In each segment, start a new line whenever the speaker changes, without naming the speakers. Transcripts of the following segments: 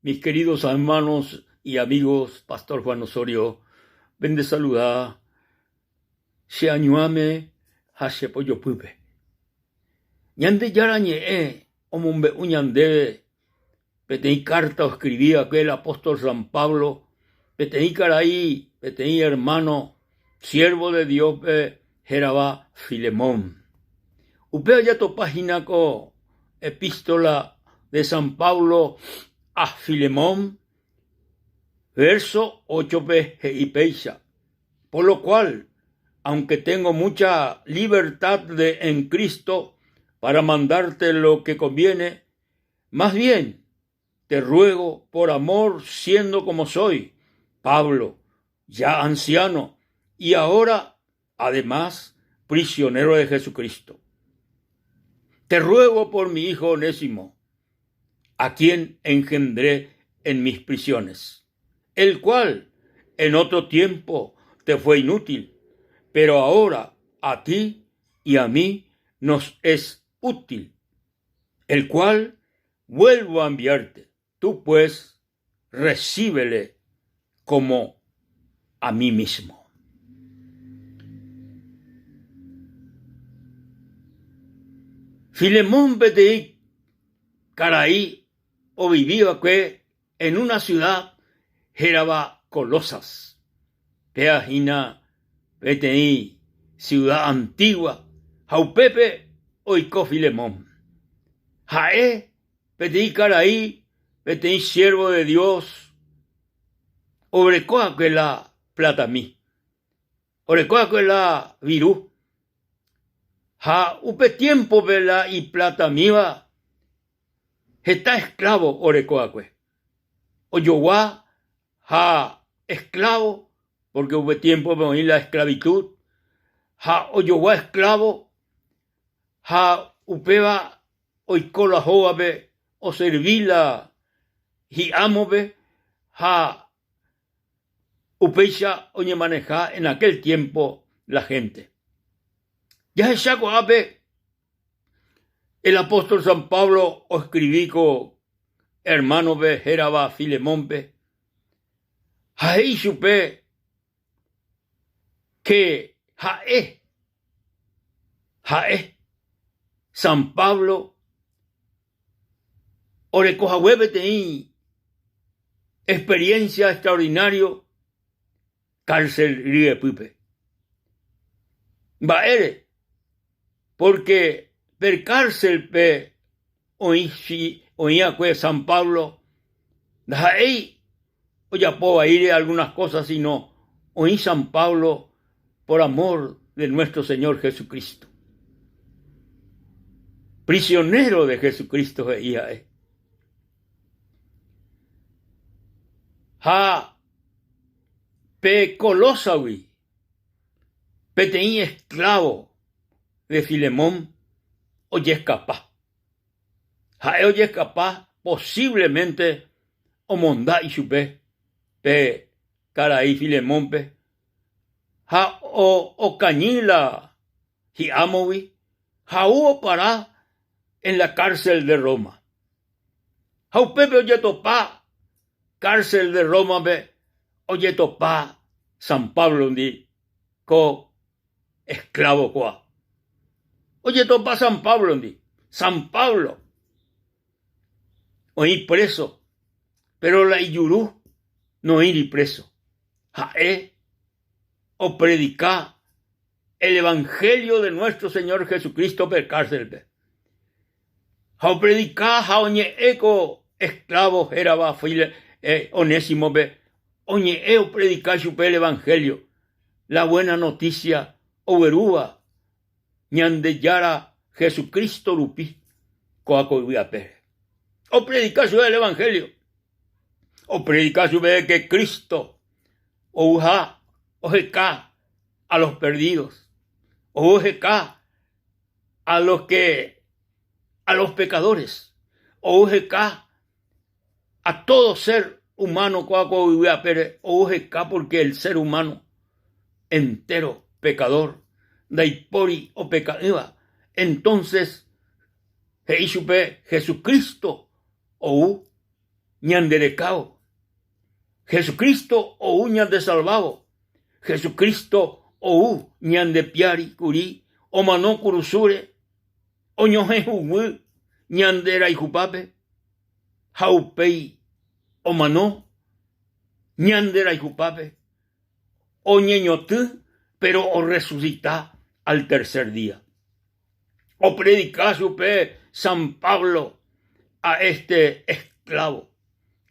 Mis queridos hermanos y amigos, Pastor Juan Osorio, pendesaluda che añuãme ha che pojopýpe. Ñandejára Ñe'ẽ omombe'u ñandéve peteĩ kárta oskrivi va'ekue el apóstol San Pablo peteĩ karai, peteĩ ermáno siérvo de Dióspe hérava Filemón. Upéva jatopa hína ko Epístola de San Pablo a Filemón, vérso óchope he'i péicha, Por lo cual, aunque tengo mucha libertad de en Cristo para mandarte lo que conviene, más bien te ruego por amor, siendo como soy, Pablo, ya anciano, y ahora, además, prisionero de Jesucristo. Te ruego por mi hijo Onésimo, a quien engendré en mis prisiones, el cual en otro tiempo te fue inútil, pero ahora a ti y a mí nos es útil, el cual vuelvo a enviarte. Tú pues recíbele como a mí mismo. Filemón peteĩ karai ovivi va'ekue en una ciudad hérava Colosas. Péa hína peteĩ ciudad antigua ha upépe oiko Filemón. Ha'e Peteĩ karai, peteĩ siérvo de Dios oreko va'ekue la platami, oreko va'ekue la viru. Ha upe tiémpope la iplatamíva heta esklávo oreko va'ekue. Ojogua ha esklávo, pórke upe tiémpope oĩ la esklavitud, ha ojogua esklávo ha upéva oiko la hógape, oservi la hi'ámope ha upéicha oñemaneha en aquel tiempo la gente. Jahecha ko'ápe el apóstol San Pablo oescribi ko hermano-pe hérava Filemón-pe ha he'i chupe Che ha'e, ha'e San Pablo oreko hague peteĩ experiencia extraordinario cárcel ryepýpe. Mba'ére? Porque pe cárcel-pe oĩ oĩakue San Pablo ndaha'éi ojapo vaíre algunas cosas sino oĩ San Pablo por amor de nuestro Señor Jesucristo. Prisionero de Jesucristo he'i ha'e. Ha pe Colosagui peteĩ esclavo de Filemón ojeskapa. Ha'e ojeskapa posiblemente omonda ichupe pe karai Filemónpe ha okañy la hi'ámogui ha ou opara en la cárcel de Roma. Ha upépe ojetopa cárcel de Rómape ojetopa San Páblondi ko esclavo kóa. Ojetopa San Páblondi. San Pablo oĩ preso, pero la ijuru noĩri preso. Ha'e opredika el evangelio de nuestro Señor Jesucristo pe cárcel-pe. Ha opredika ha oñe'ẽ ko esclavo hérava Onésimo-pe, oñe'ẽ opredika chupe el evangelio, la buena noticia oguerúva Ñandejára Jesucristo rupi ko'a ko yvy apére. Opredika chupe el evangelio. Opredika chupe que Cristo ouha oheka a los perdidos, ou oheka a los que a los pecadores, ou oheka a todo ser humano kóa ko yvy apére, ou oheka porque el ser humano entero pecador, ndaipóri opeka'ỹva. Entonces he'i chupe Jesucristo ou. ñande rekávo. Jesucristo ou ñande salvávo. Jesucristo ou ñande piári kuri omano kurusúre, oñohẽ huguy ñande rayhupápe ha upéi omano ñande rayhupápe, oñeñotỹ péro orresusita al tercer día. Opredika chupe San Pablo a este esclavo.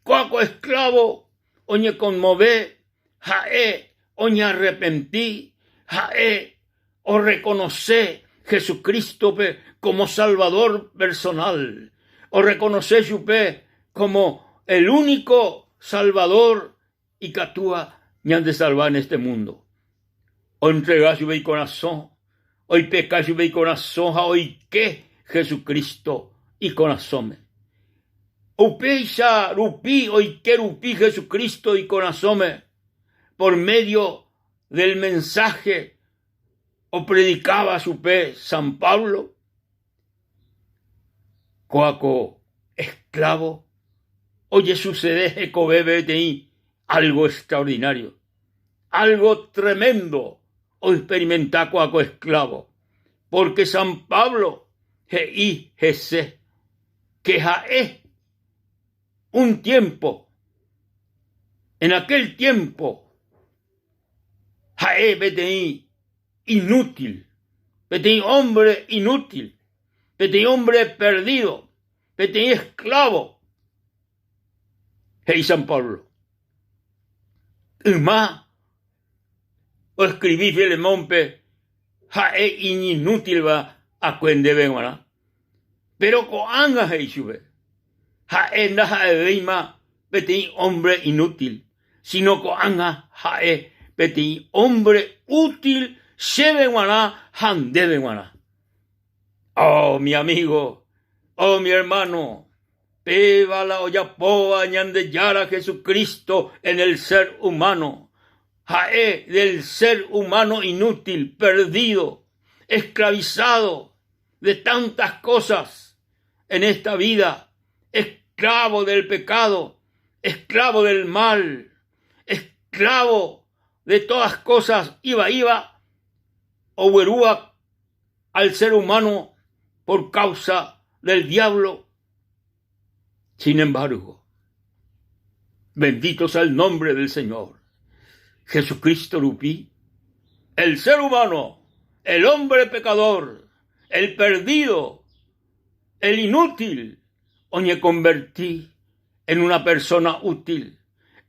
Kóa ko esclavo oñekonmove, ha'e oñearrepenti, ha'e orrekonose Jesucrístope como Salvador personal, orrekonose chupe como el único Salvador ikatúva ñandesalva en este mundo. Oentrega chupe ikorasõ, oipeka chupe ikorasõ ha oike Jesucristo ikorasõme. Upéicha rupi oike rupi Jesucristo ikorasõme por medio del mensaje opredikáva chupe San Pablo, kóa ko esclavo ojesucede hekove peteĩ algo extraordinario, algo tremendo oexperimenta kóa ko esclavo, porque San Pablo he'i hese que ha'e un tiempo, en aquel tiempo ha'e peteĩ inútil, peteĩ hombre inútil, peteĩ hombre perdido, peteĩ esclavo, he'i San Pablo. Yma oescribi Filemónpe ha'e iñinútilva akue ndéve g̃uarã. Péro ko'ág̃a he'i chupe, ha'e ndaha'evéima peteĩ hombre inútil, síno ko'ág̃a ha'e peteĩ hombre útil chéve g̃uarã ha ndéve g̃uarã. Oh, mi amigo, oh, mi hermano, péva la ojapóva Ñandejára Jesucristo en el ser humano. Ha'e del ser humano inútil, perdido, esclavizado de tantas cosas en esta vida, esclavo del pecado, esclavo del mal, esclavo de todas cosas ivaíva oguerúva al ser humano por causa del diablo. Sin embargo, bendito sea el nombre del Señor, Jesucristo rupi, el ser humano, el hombre pecador, el perdido, el inútil, oñeconvertí en una persona útil,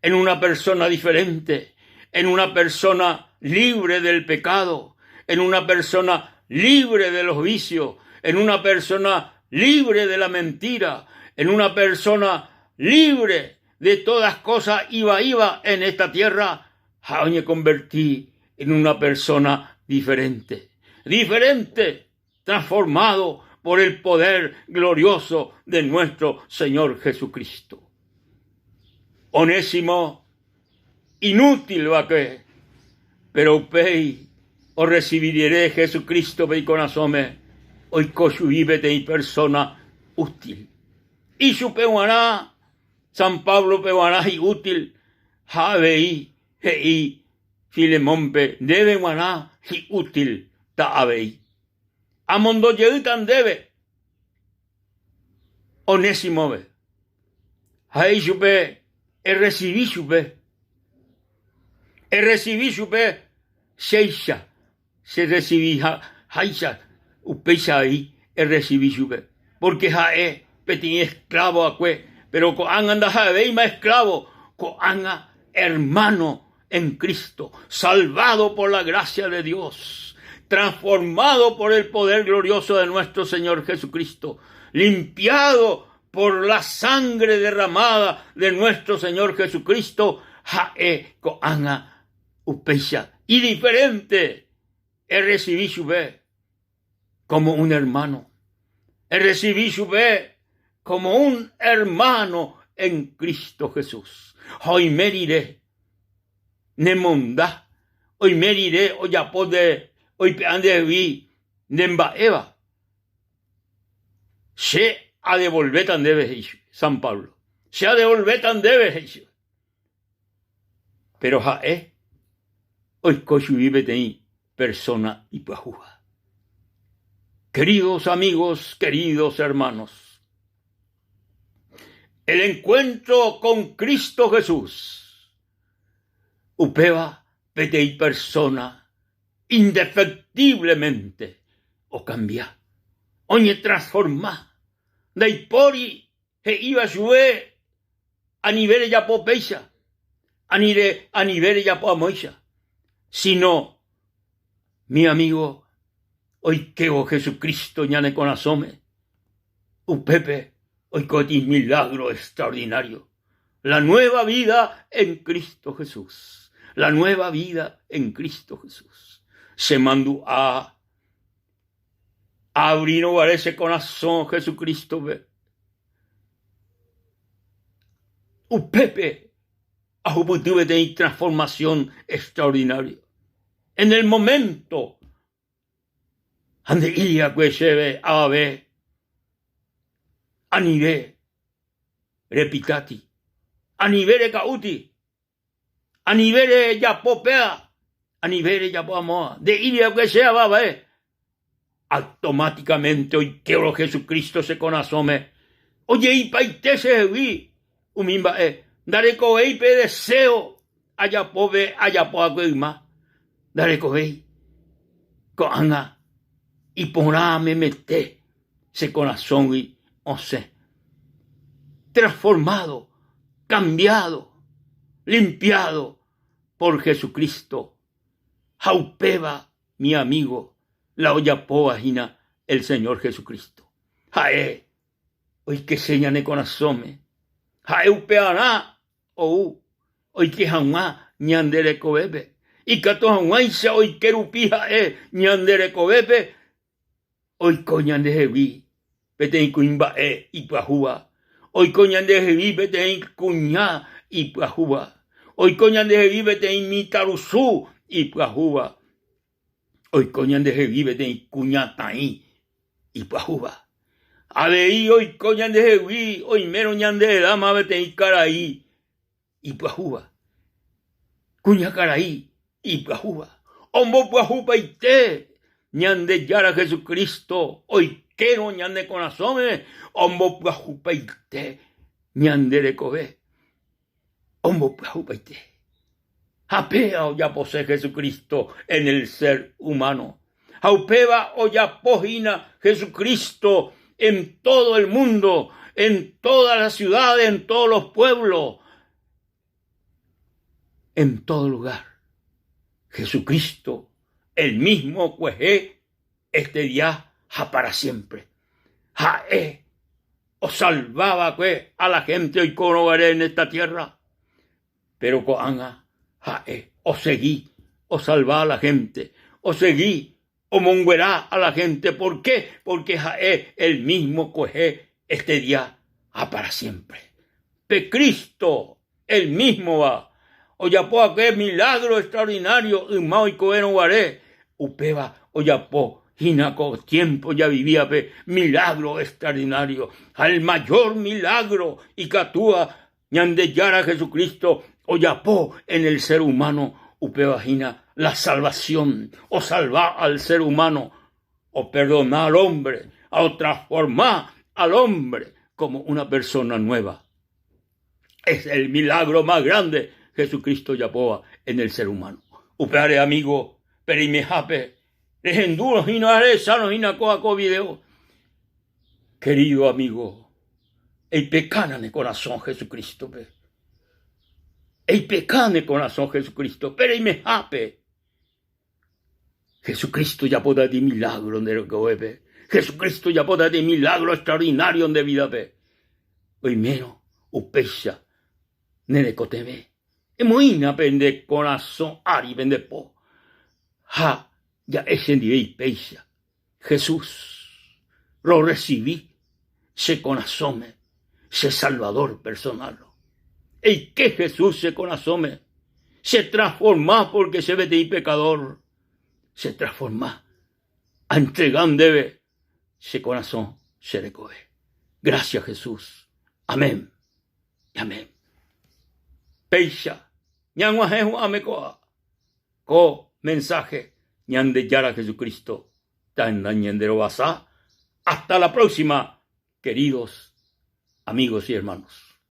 en una persona diferente, en una persona libre del pecado, en una persona libre de los vicios, en una persona libre de la mentira, en una persona libre de todas cosas ivaíva en esta tierra, ha oñeconvertí en una persona diferente, diferente, transformado por el poder glorioso de nuestro Señor Jesucristo. Onésimo inútil va'ekue, péro upéi orresivi rire Jesucrístope ikorasõme, oiko chugui peteĩ persóna útil. Ichupe g̃uarã, San Páblope g̃uarã hi'útil ha avei he'i Filemónpe, Ndéve g̃uarã hi'útil ta avei. Amondo jeýta ndéve Onésimove. Ha he'i chupe, Erresivi chupe. Erresivi chupe chéicha, che rresivi háicha, upéicha avei erresivi chupe. Pórke ha'e peteĩ esklávo va'ekue, péro ko'ág̃a ndaha'evéima esklávo, ko'ág̃a ermáno en Cristo, salvado por la gracia de Dios, transformado por el poder glorioso de nuestro Señor Jesucristo, limpiado por la sangre derramada de nuestro Señor Jesucristo, ha'e ko'ág̃a upéicha idiferente erresivi chupe como un hermano. Erresivi chupe como un hermano en Cristo Jesús. Ha oime rire nemonda, oime rire ojapo nde oipe'a ndehegui nde mba'éva, che adevolvéta ndéve, he'i San Pablo. Che adevolvéta ndéve, he'i chupe. Péro ha'e oiko chugui peteĩ persóna ipyahúva. Queridos amigos, queridos hermanos, el encuentro con Cristo Jesús, upéva peteĩ persóna indefectiblemente okambia, oñetransforma, ndaipóri he'íva chupe anive rejapo péicha, anire anive rejapo amóicha, sino mi amigo oikévo Jesucristo ñane korasõme, upépe oikóti milagro extraordinario, la nueva vida en Cristo Jesús, la nueva vida en Cristo Jesús. Che mandu'a Aavrirõ guare che korasõ Jesucristo-pe, upépe ahupyty peteĩ transformación extraordinaria. En el momento ha nde'íri va'ekue chéve avave anive repitáti, anive reka'úti. Anive rejapo péva, anive rejapo amóva. Nde'íri va'ekue che avave. Automáticamente oikévo Jesucristo che korasõme, ojeipaite chehegui umi mba'e. Ndarekovéi pe deseo ajapove ajapo va'ekue yma. Ndarekovéi. Ko'ág̃a iporã memete che korasõgui osẽ. Transformado, cambiado, limpiado por Jesucristo. Ha upéva, mi amigo, la ojapóva hína el Señor Jesucristo. Ha'e oikese ñane korasõme. Ha'e upearã ou oike hag̃ua ñande rekovépe. Ikatu hag̃uáicha oike rupi ha'e ñande rekovépe Oiko ñandehegui peteĩ kuimba'e ipyahúva, oiko ñandehegui peteĩ kuña ipyahúva, oiko ñandehegui peteĩ mitãrusu ipyahúva, oiko ñandehegui peteĩ kuñataĩ ipyahúva. Avei oiko ñandehegui oimérõ ñande edáma peteĩ karai ipyahúva, kuñakarai ipyahúva, ombopyahupaite Ñandejára Jesucristo oikérõ ñane korasõme, ombopyahupaite ñande rekove, ombopyahupaite. Ha péva ojapose Jesucristo en el ser humano. Ha upéva ojapo hína Jesucristo en todo el mundo, en todas las ciudades, en todos los pueblos, en todo lugar. Jesucristo, el mismo kuehe, este día ha para siempre. Ha'e osalva va'ekue a la gente oikórõ guare en esta tierra. Péro ko'ág̃a ha'e osegi osalva a la hénte, osegi omonguera a la hénte. Por ké? Pórke ha'e el mísmo kuehe, este día ha pára siémpre. Pe Cristo, el mísmova, ojapo va'ekue milágro extraordinário yma oikovérõ guare, upéva ojapo hína ko tiémpo javivívape milágro extraordinário. Ha el majór milágro ikatúva Ñandejára Jesucristo ojapo en el ser humano upéva hína la salvación, osalva al ser humano, operdona al hombre, ha otransforma al hombre como una persona nueva. Es el milagro más grande Jesucristo ojapóva en el ser humano. Upévare amigo, pereimehápe rehendúrõ hína, rehechárõ hína kóva ko video, Querido amigo, eipekána ne korasõ Jesucristo-pe. Eipeka ne korasõ Jesucristo-pe reimehápe. Jesucristo ojapóta peteĩ milagro nde rekovépe. Jesucristo ojapóta peteĩ milagro extraordinario nde vida-pe. Oimérõ upéicha ne rekotevẽ, emoĩna pe nde korasõ ári pende po ha ja'e chendive péicha. Jesús, rorresivi che korasõme che Salvador personal. Eike Jesús che korasõme, che transforma porque che peteĩ pecador, che transforma, antrega ndéve che korasõ, che rekove. Gracias Jesús. Amén. Amén. Péicha ñag̃uahẽ hu'ãme ko'a ko mensaje Ñandejára Jesucristo tañanderovasa. Hasta la próxima, queridos amigos y hermanos.